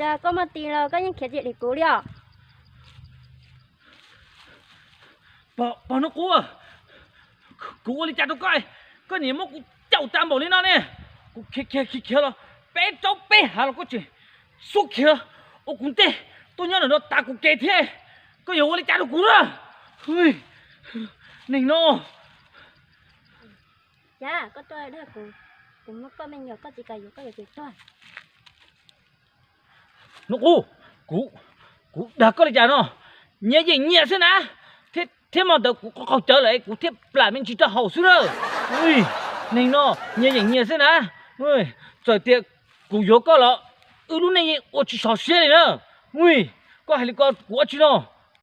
Cas koj muaj tis los koj yeej khiav tsis dim kuv li os? Pog Hnub Qub, kuv ua li cas rau koj, koj niam muab kuv caum tas npaum li no ne. Kuv khiav khiav khiav khiav los peb rau peb hav los koj tseem xub khiav ua kuv ntej tuaj nyob ntawm no tav kuv kev thiab. Koj yuav ua li cas rau kuv na? Neeg no. Cas koj tuaj dag kuv, kuv muab koj me nyuam koj tsis kam yuav koj yuav tsum tuag. Hnub Qub, kuv, kuv dag koj li cas no? Nyias yeem nyias xwb na, thiab hmo ntawd kuv qaug cawv lawm kuv thiaj plam me ntsis rau hauv xwb na. Neeg no nyias yeem nyias xwb na. Txawm tias kuv yuav koj los wb lub neej yeej ua tsis sov siab li na. Koj hais li ko kuv ua tsi no?